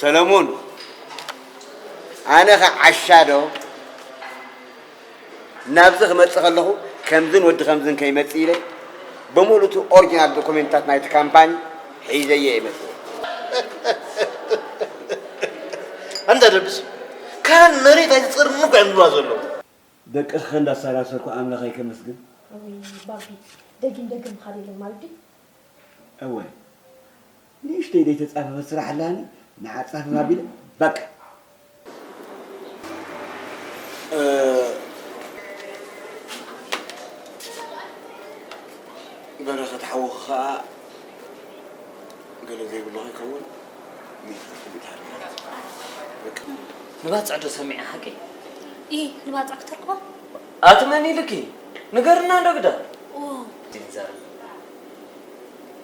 ሰለሙን፣ ኣነ ኸ ዓሻ ዶ? ናብዚ ክመጽእ ከለኹ ከምዝን ወዲ ከምዝን ከይመጽእ ኢለ ብምሉእ እቲ ኦሪጂናል ዶኩሜንታት ናይቲ ካምፓኒ ሒዘዮ እየ መጽእ። ኣንታ ደብስ፣ ካን መሬት ኣይትጽርኒ እኮ እዮም ዝብላ ዘለዉ። ደቅኺ እንዳሰላሰልኩ ኣምላኸይ ከመስግን። እውይ ባቢ፣ ደጊም ደገምካ የለን ማለት ድዩ? እወ፣ ንእሽተይ ዘይተጻፈፈት ስራሕ ኣላኒ፣ ንዓ ጻፈፍ ኣቢለ በቃ። በረኸት ሓውኺ ኸኣ ገለ ዘይብሉ ከይከውን ሚእቲ ሚእቲ ሓርያ። በቃ። ንባጽዕ ዶ ሰሚዐ ሓቂ? ኢ ንባጽዕ ክትርክቦ? ኣቲ መን ኢልኪ? ንገርና እንዶ ግዳ። ኦ ዲንዛር።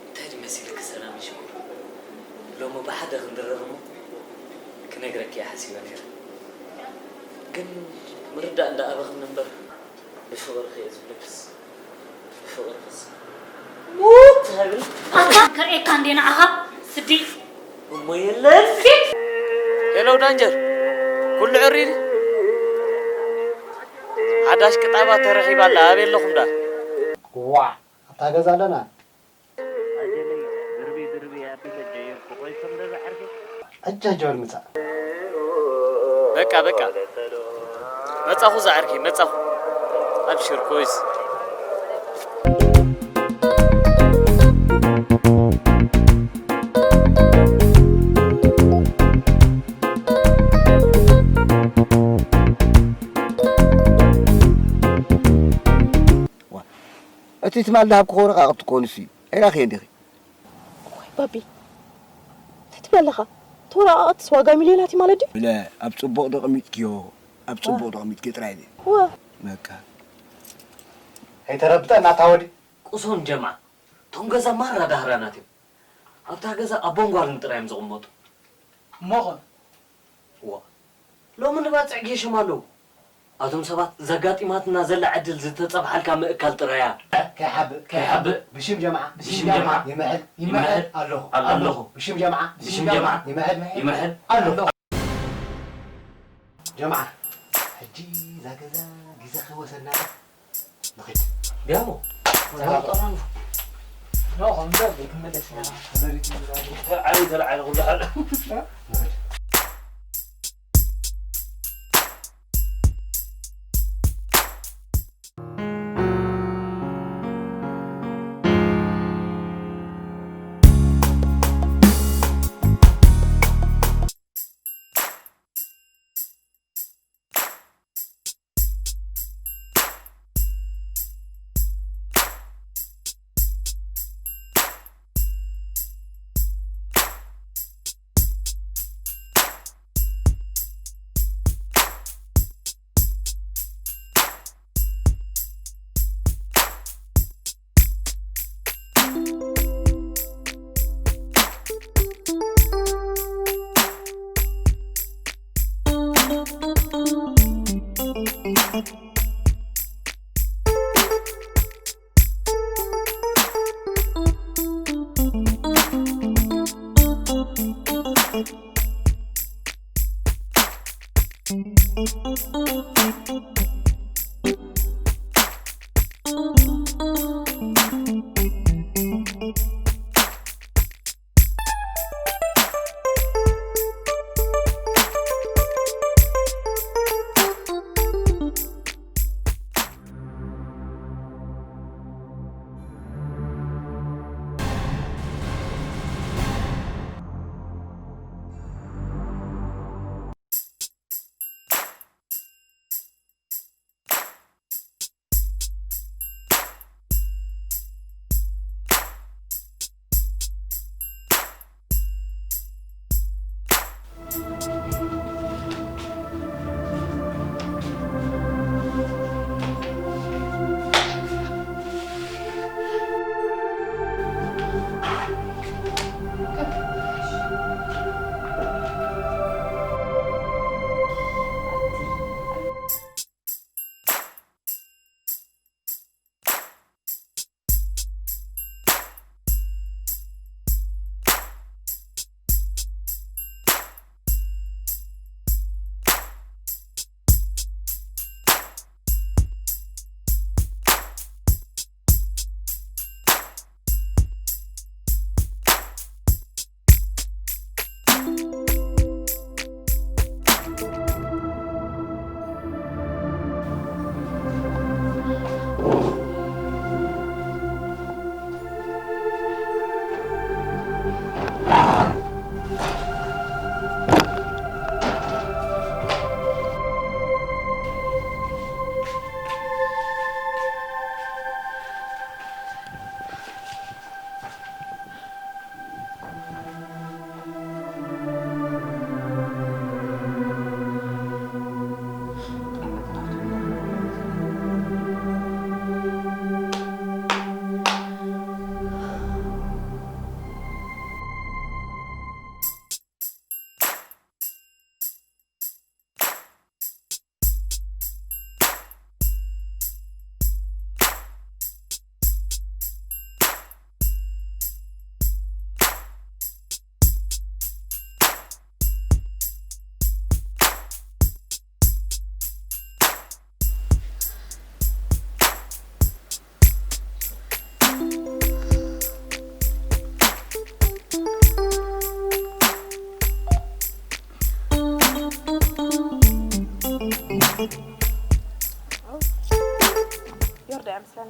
እንታይ ድመሲልኪ ሰላም ሽኮር? ሎሚ ብሓደ ክንድረር እሞ ክነግረኪ እየ ሓሲበ ነይረ። ግን ምርዳእ እንዳኣበኽኒ እምበር ብፍቕርኺ እየ ዝብለክስ ብፍቕርኽስ ሙት ሃብል። ኣታ ከርእየካ እንዴ ንዓኻ ስዲ እሞ የለን። ሄሎ ዳንጀር፣ ኩሉ ዕሪ ድዩ? ሓዳሽ ቅጣባት ተረኺባ ኣላ። ኣበይ ኣለኹም ዳ? ዋዕ ኣብታ ገዛ ኣለና። ሕጂ ሕጂ በል ምጻእ። በቃ በቃ፣ መጻኹ ዝዓርከይ መጻኹ። ኣብሽር ኮይስ። እቲ ትማል ዝሃብክዎ ወረቓቕቲ እኮ ንሱ እዩ። ኣይራእኽዮን ዲኺ? እዋይ ባቢ፣ እንታይ ትብል ኣለኻ? እቲ ወረቓቕትስ ዋጋ ሚልዮናት እዩ ማለት ድዩ? ብለ ኣብ ጽቡቕ ዶ ኣቐሚጥክዮ? ኣብ ጽቡቕ ዶ ኣቐሚጥክዮ ጥራይ ድዩ? እወ። በቃ። ኣይተረብጠና እታ ወዲ። ቁሶም ጀምዓ፣ እቶም ገዛ ማራ ዳህራናት እዮም። ኣብታ ገዛ ኣቦን ጓልን ጥራይ እዮም ዝቕመጡ። እሞኸ ዋ፣ ሎሚ ንባጽዕ ጌሾም ኣለዉ። ኣቶም ሰባት ዘጋጢማትና ዘላ ዕድል ዝተጸብሓልካ ምእካል ጥራያ። ከይሓብእ ከይሓብእ ብሽም ጀምዓ ብሽም ጀምዓ ይምዕል ይምዕል ኣለኹ ኣለኹ። ብሽም ጀምዓ ብሽም ጀምዓ ይምዕል ይምዕል ኣለኹ። ጀምዓ ሕጂ እዛ ገዛ ግዜ ከይወሰድና ንኺድ። ቢያሞ ተራጠራንፉ ኖ ከምዘ ቤት መለስ ኢና ተልዓለ ተልዓለ ኩሉ ሓደ ንኺድ።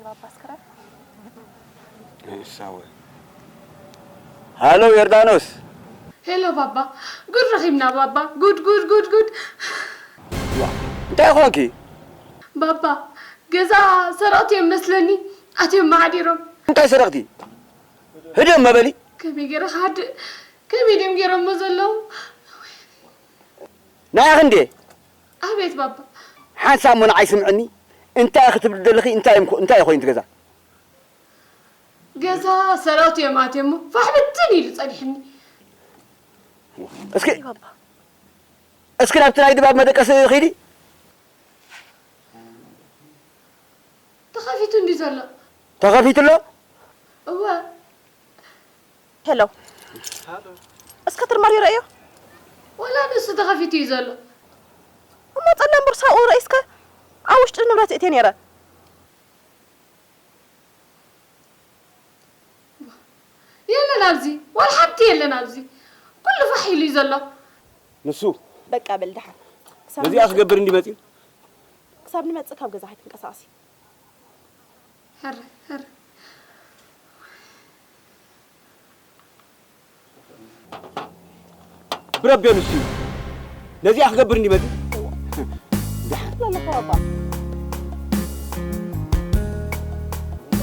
ባባ ስክራብ። እሳወ። ሃሎ ዮርዳኖስ። ሄሎ ባባ፣ ጉድ ረኺብና ባባ፣ ጉድ ጉድ ጉድ ጉድ። ዋ፣ እንታይ ኾንኪ? ባባ፣ ገዛ ሰረቕቲ እዮም መስለኒ፣ ኣትዮም ማዕዲሮም። እንታይ ሰረቕቲ? ህድም መበሊ። ከመይ ገይረ ክሃድእ? ከመይ ድዮም ገይሮሞ ዘለዉ? ናይ ኣኽንዴ? ኣቤት ባባ። ሓንሳብ እሞ ንዓይ ስምዕኒ። እንታይ ክትብሊ ዘለኺ? እንታይ እዮም ኮ-፣ እንታይ ኮይኑ እቲ ገዛ? ገዛ ሰራውቲ እዮም ኣትዮም እሞ ፋሕ ብትን ኢሉ ጸኒሕኒ። እስኪ፣ ባባ። እስኪ ናብቲ ናይ ድባብ መደቀሲ ኺዲ። ተኸፊቱ እንዲ ዘሎ። ተኸፊቱ ኣሎ? እወ። ሄሎ። እስከ ትርማር ይረእዮ። ወላ ንሱ ተኸፊቱ እዩ ዘሎ። እሞ ጸላም ቦርሳኡ ረኢስከ ኣብ ውሽጢ ንብረት እእትየ ነይረ። የለን ኣብዚ፣ ዋላ ሓንቲ የለን ኣብዚ። ኩሉ ፋሕ ኢሉ እዩ ዘሎ። ንሱ በቃ በል ደሓን። ክሳብ ነዚኣ ንመጽእ ክገብር እንዲ መጺኡ? ክሳብ ንመጽእ ካብ ገዛ ኣይትንቀሳቐሲ። ሕረ፣ ሕረ። ብረቢ ንሱ እዩ። ነዚኣ ክገብር እንዲ መጺኡ? ደሓን። ለለኹ ባባ።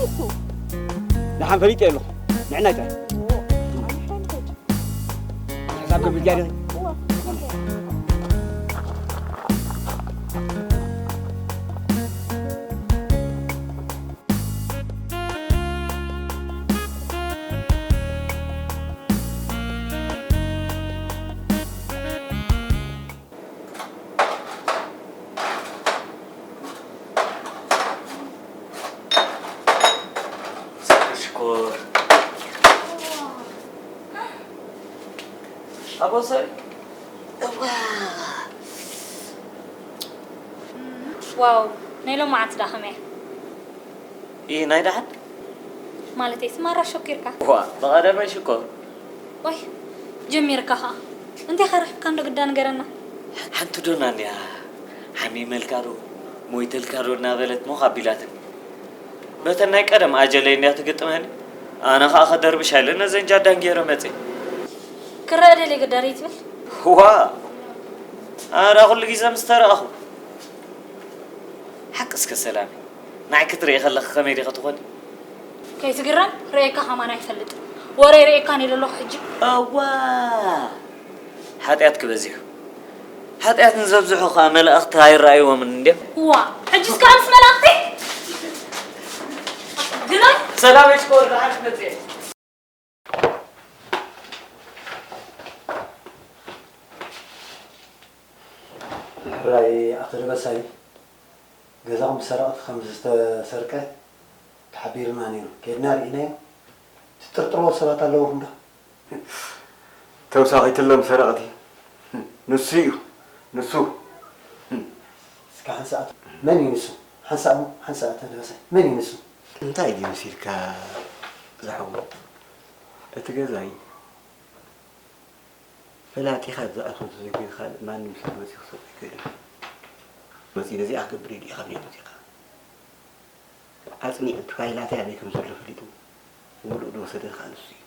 እሱ። ደሓን ፈሊጠ ኣለኹ። ንዕና ይታይ። እዎ። ኣነ ሓይልተች። ሕሳብ ከብል ጃሪ። እዎ። ሽኮር። ኣቦ፣ ሶሪ። እዋ። ዋው፣ ናይ ሎማዓንቲ ደኣ ከመይ እያ? ኢ፣ ናይ ደሓን? ማለተይስ ማራ ሸኪርካ። ዋ፣ ብቐደመይ ሽኮር። ዋይ፣ ጀሚርካ ኸኣ። እንታይ ኸ ረኺብካ እንዶ ግዳ ንገረና። ሓንቲ ዶ ናንያ ሓሚመልካ ዶ ሞይተልካ ዶ እናበለት ሞኽ ኣቢላትኒ። በተን ናይ ቀደም ኣጀለይ እንድያ ትግጥመኒ። ኣነ ኸኣ ከደርብሻ ኢለ ነዘን ጃዳን ገይረ መጽየ። ክረአ ደልየ ግዳ ደይትብል? ዋ! ኣረ ኩሉ ግዜ ምስ ተረኣኹ። ሓቂ እስከ ሰላም። ንዓይ ክትርኢ ከለኺ ከመይ ዲኺ ትኾኒ? ከይትግረም፣ ርእየካ ከማን ኣይፈልጥን። ወረ ይርእየካ እየ ዘለኹ ሕጂ። እዋ! ሓጢኣትኪ በዚሑ። ሓጢኣት ንዘብዝሑ ኸኣ መላእኽቲ ኣይረኣይዎምን እንድዮም። እዋ! ሕጂ እስከ ምስ መላእኽቲ ግረም። ሰላም እሽኮር፣ ደሓን ክትመጽእ። ሕራይ ኣቶ ደበሳይ፣ ገዛኹም ብሰረቕቲ ከም ዝተሰርቀ ተሓቢርና ነይሩ። ከድና ርኢናዮ። ትጥርጥርዎ ሰባት ኣለውኹም ዶ? ተውሳኺትሎም ሰረቕቲ። ንሱ እዩ፣ ንሱ። እስከ ሓንሳእ፣ መን እዩ ንሱ? ሓንሳእ እሞ፣ ሓንሳእ ኣቶ ደበሳይ፣ መን እዩ ንሱ? እንታይ ድዩ መሲልካ ዝሓወይ? እቲ ገዛይ ፈላጢኻ ዝኣትዎ እንተዘይኮይኑ ካልእ ማንም ሰብ መፂኡ ክሰርቆ ኣይክእልን እዩ። መፂኡ ነዚኣ ክገብር እዩ ኢልካ መፂኻ። ኣፅኒዑ እቲ ፋይላተይ ኣበይ ከም ዘሎ ፈሊጡ ምሉእ ዝወሰደ ከዓ ንሱ እዩ።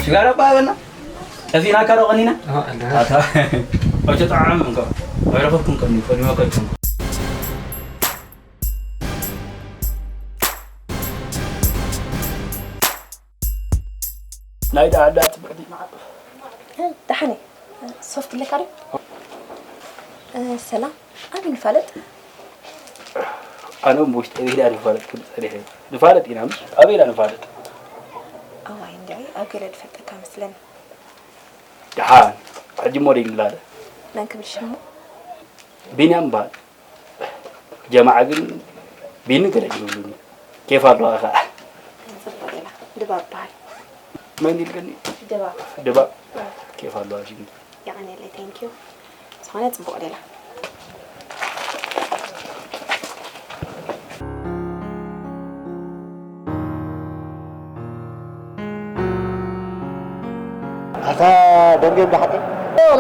ሽጋራ እባ ሃበና። ጠፊእናካ ዶ ቀኒና? ኣታ። ኣይተጣዓዓም እንኳ። ኣይረኸብኩም ቀኒ፣ ፈሊመ ቀልኩም። ናይ ደኣ ኣዳ ጽብቕቲ። ደሓን እየ። ሶፍት ኣለካ ድዩ? እ፣ ሰላም። ኣበይ ንፋለጥ? ኣነ እውን ብውሽጠይ ኢለ ንፋለጥ ክብል ጸኒሐ። ንፋለጥ ኢና፣ ምስ ኣበይ ኢና ንፋለጥ? እዋይ፣ እንድዒ ኣብ ገለ ዝፈልጠካ መስለኒ። ደሓን፣ ሕጂ እሞ ደይ ንላለ። መን ክብል ሽሙ? ቢንያም እምበኣር። ጀማዓ ግን ቢኒ ገለ ይብሉኒ። ኬፍ ኣለዋ ኸዓ። ባባል መን ኢልክኒ? ድባብ ድባብ ኬፍ ኣለዋ ሽንቲ። የቐንየለይ። ቴንኪዩ። ዝኾነ ፅቡቕ ሌላ ኣታ ደንጌ ብሓቂ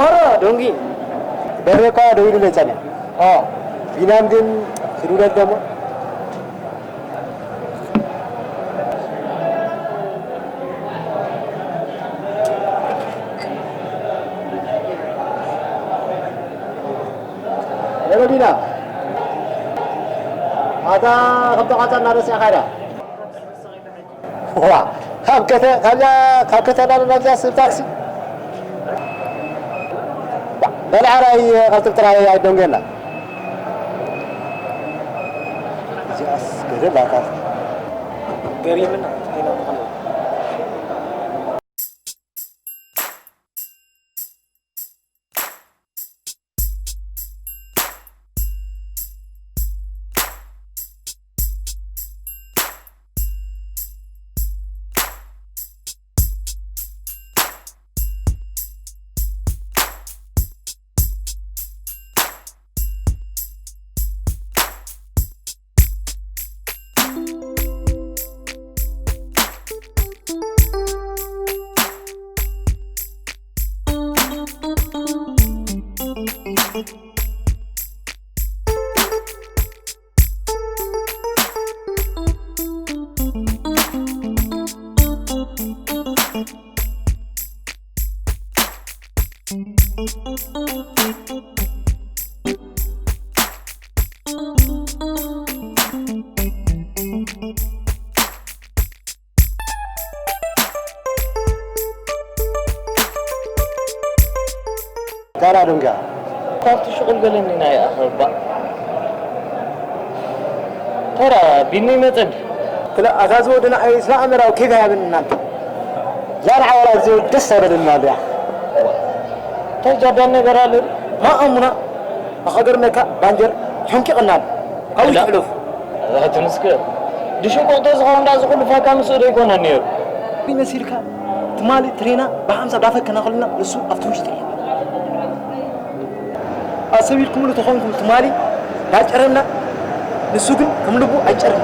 ማራ ደንጊ በሬኳ ደዊሉለይ ጸኒሑ። ቢናም ግን ስዱለት ደሞ ሄሎ ቢና፣ ኣታ ከምቲ ቃንዛ እናረሲዕካ ኢኻ። ዋ፣ ካብ ከተ ካብዛ ካብ ከተማ ናብዛ ስብ ታክሲ በልዓራይ ካብ ጥርጥራይ ኣይደንገና። እዚኣስ ገደል ኣካል ገሪምና ኣይነቕሎ። ጋላ ዶንጋ ካብቲ ሽቁል ገለኒ ናይ ኣኸባ ተራ ቢኒ መጸድ ክላ ኣዛዝ ወድና ኣይ ስራ ኣመራው ኬፍ ያብን እናንተ ዛራ ወላ ጊዜ ደስ ኣይበለና ያ እንታይ ጃባን ነገር ኣለ ማኣሙና ኣኸገርመካ ባንጀር ሕንቂቕናል ካብኡ ትሕሉፍ ኣዛትንስከ ድሽንቁቕ ተዝኸውን ዳ ዝኹሉ ፋካ ምስኡ ዶ ይኮነ ነይሩ ይመሲልካ ትማሊ ትሬና ብሓምሳ ዳፈከና ከለና ንሱ ኣብቲ ውሽጢ ኣሰቢልኩምሉ ተኾንኩም ትማሊ ዳጨረና ንሱ ግን ከም ልቡ ኣይጨርን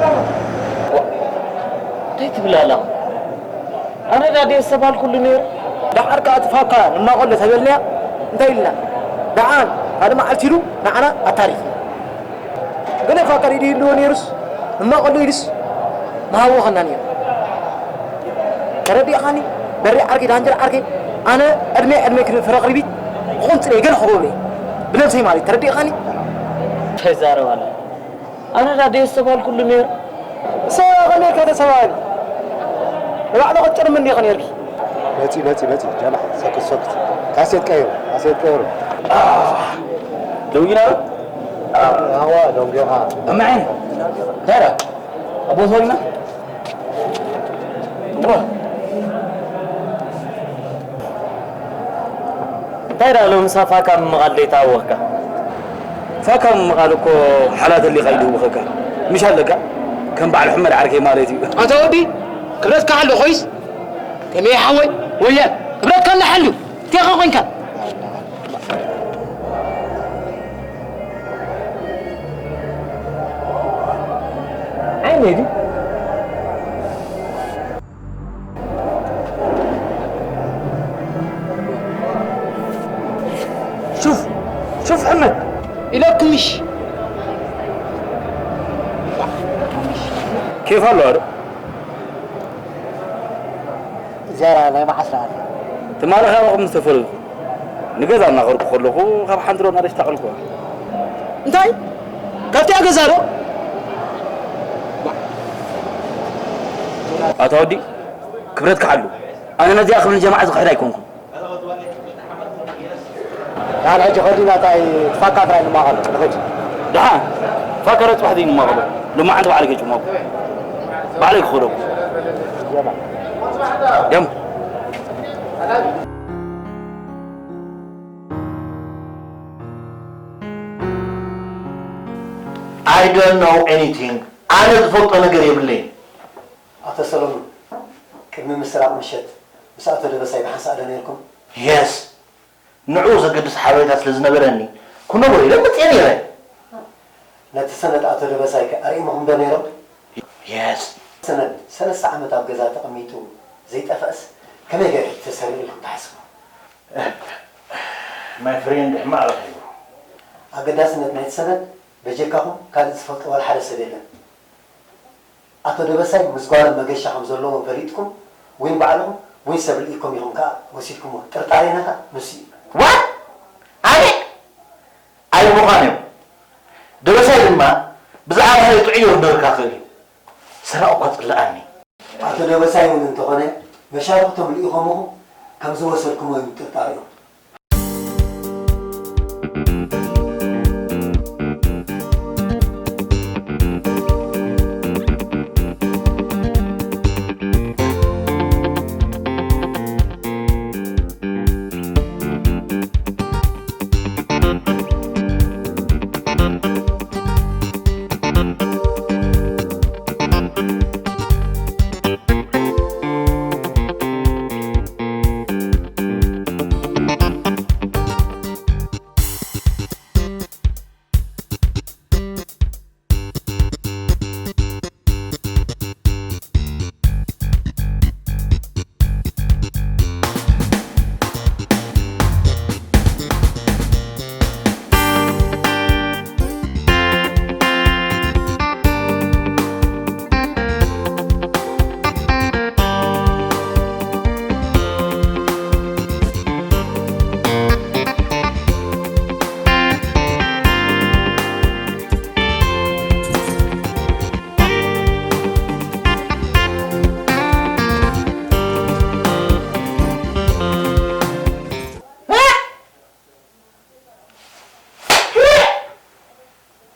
እንታይ ትብል ኣላ ኣነ ዳ ድየ ዝተባልኩሉ ነይሩ ደሓር ከዓ ትፋካ ንማቐሎ ተበልናያ እንታይ ኢልና ደሓን ካልእ መዓልቲ ኢሉ ንዓና ኣታሪፍና ገለ ፋካ ሪድ ይህልዎ ነይሩስ ንማቐሎ ኢሉስ መሃወኸና ነይሩ ተረዲእኻኒ በሪ ዓርከይ ዳንጀር ዓርከይ ኣነ ዕድመ ዕድመ ፍረ ቅሪቢት ክኾን ፅለየ ገለ ክገብሮ እየ ብነብሰይ ማለት ተረዲእኻኒ እንታይ ዛረባና ኣነ ዳ ደየስ ተባልኩሉ ነይሩ። እሰ ከመይ ኢልካ ተሰባቢ? ንባዕሉ ቅጭር ምን ዲኺ ነይርኪ? መጺ መጺ መጺ ጀማዓ ሰክት ሰክት ካሴት ቀይሩ ካሴት ቀይሩ ደንጊና ዶ? ኣዋ ደንጊኻ እማዒ እንታይ ዳ ኣቦት ወሪና እንታይ ደኣ ሎምሳ ፋካ ምምቓል ደይተኣወኽካ? ፋካ ምምቓል እኮ ሓላተሊ ከይድውኸካ ምሽ ኣለካ? ከም በዓል ሕመድ ዓርከይ ማለት እዩ። ኣታ ወዲ ክብረትካ ሓሉ ኮይስ ከመይ ሓወይ ወየ ክብረትካ ኣለሓሉ እንቴኻ ኮንካ ዓይነይ ድዩ? شوف شوف حمد إلى كمش كيف هالوار؟ زيارة لا ما عسرة ትማሊ ካብ ኣኹም ዝተፈለጥኩ ንገዛ እናኸርኩ ከለኹ ካብ ሓንቲ ዶ ናደሽ ታቐልኩዋ እንታይ ካብቲኣ ገዛ ዶ ኣታ ወዲ ክብረት ክሓሉ ኣነ ነዚኣ ክብል ጀማዓ ዝኽሕድ ኣይኮንኩን ዳን ሕጂ ኸዲ ናታይ ትፋካ ጥራይ ንማቐሎ ንኸዲ ደሓ ፋካ ረፅባሕ ዘይንማቐሎ ሎማዓንቲ ባዕለይ ከይጭመኩ ባዕለይ ክኸደኩ ደም I don't know anything. ኣነ ዝፈልጦ ነገር የብለይን። ኣቶ ሰለሙን፣ ቅድሚ ምስራቕ ምሸት ምስ ኣቶ ደበሳይ ብሓንሳእ ዶ ነይርኩም? የስ፣ ንዕኡ ዘገድስ ሓበሬታ ስለ ዝነበረኒ ክነግሮ ኢለ መፅየ ነይረ። ነቲ ሰነድ ኣቶ ደበሳይ ከ ኣርእይምኹም ዶ ነይሮም? የስ። ሰነድ ሰለስተ ዓመት ኣብ ገዛ ተቐሚጡ ዘይጠፍእስ ከመይ ገይሩ ተሰሪቑ ኢልኩም ትሓስቡ? ማይ ፍሬንድ ሕማቕ ረኺቡ። ኣገዳስነት ናይቲ ሰነድ በጀካኹም ካልእ ዝፈልጦ ዋላ ሓደ ሰብ የለን። ኣቶ ደበሳይ ምስ ጓሎም መገሻ ከም ዘለዎም ፈሊጥኩም ዊን ባዕልኹም ዊን ሰብ ልኢኩም ኢኹም ከኣ ወሲድኩምዎ። ጥርጣሬና ከኣ ንሱ እዩ። ዋት? ኣነ? ኣይምዃን እዮም። ደበሳይ ድማ ብዛዕባ ናይ ጥዑይ ክነግረካ ክእል እዩ። ሰራቕ እኳ ጽላኣኒ። ኣቶ ደበሳይ እውን እንተኾነ መሻርኽቶም ልኢኾምኹም ከም ዝወሰድኩሞ እዩ ጥርጣሬኦም።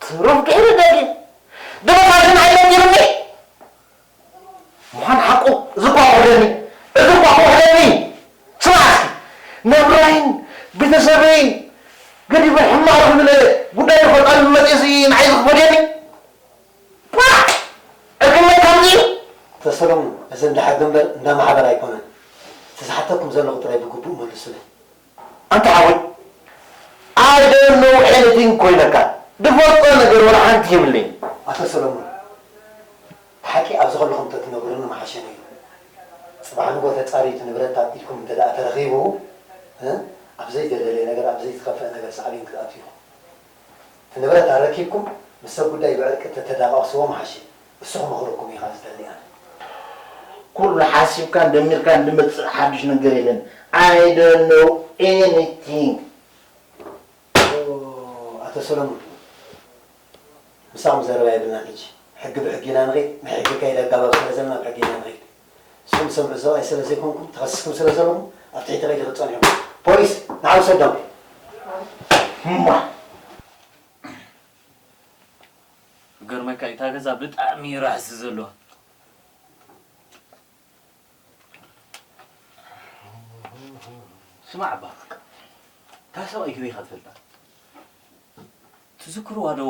ትሩፍ ድሕሪ ደጊም ደበሳይ ግን ኣይነጊሩኒ። ምዃን ሓቁ እዚ እኳ ክውሕደኒ፣ እዚ እኳ ክውሕደኒ። ስማዕ እስኪ፣ ናብራይን ቤተሰበይን ገዲፈ ሕማቕ ክብል ጉዳይ ይፈልጣሉ መፂእሲ ንዓይ ዝኽፈድየኒ? ፓ! ዕርክነት ከምዚ እዩ። ተሰሎሙ፣ እዚ እንዳ ሕጊ እምበር እንዳ ማሕበር ኣይኮነን። እቲ ዝሓተኩም ዘለኹ ጥራይ ብግቡእ መልሱለይ። ኣንታ ሓወይ፣ I don't know anything ኮይነካ። ዝፈልጦ ነገር ወላ ሓንቲ የብለይን። ኣቶ ሰሎሞን፣ እቲ ሓቂ ኣብዚ ከለኹም እንተትነግሩኒ ምሓሸ ነይሩ። ጽባሕ ንግሆ ተጻርዩ እቲ ንብረት ኣብ ኢድኩም እንተ ደኣ ተረኺቡ፣ እ፣ ኣብ ዘይተደልየ ነገር፣ ኣብ ዘይተኸፍአ ነገር ሳዕቤን ክትኣትዉ ኢኹም። እቲ ንብረት ኣረኪብኩም ምስ ሰብ ጉዳይ ብዕርቂ ተተዳቃቕስዎ ምሓሸ። እሱ ክመኽረኩም ኢኻ ዝደሊ ኣነ። ኩሉ ሓሲብካን ደሚርካን ዝመጽእ ሓድሽ ነገር የለን። I don't know anything። ኦ፣ ኣቶ ሰሎሞን፣ ምሳኹም ዘረባ የብልናን ሕጂ። ሕጊ ብሕጊ ኢና ንኸይድ፣ ናይ ሕጊ ከይዲ ኣጋባብ ስለ ዘለና ኣብ ሕጊ ኢና ንኸይድ። ንስኹም ዝሰምዑ ሰብኣይ ስለ ዘይኮንኩም፣ ተኸሲስኩም ስለ ዘለኹም፣ ኣብ ትሕቲ ከይዲ ክትጸንሑ ኢኹም። ፖሊስ፣ ንዓ ውሰዶም። እማ። ክገርመካ እዩ፣ እታ ገዛ ብጣዕሚ እዩ ራሕሲ ዘለዋ። ስማዕ እባ፣ እታ ሰብኣይ ከመይ ኢኻ ትፈልጣ? ትዝክርዋ ዶ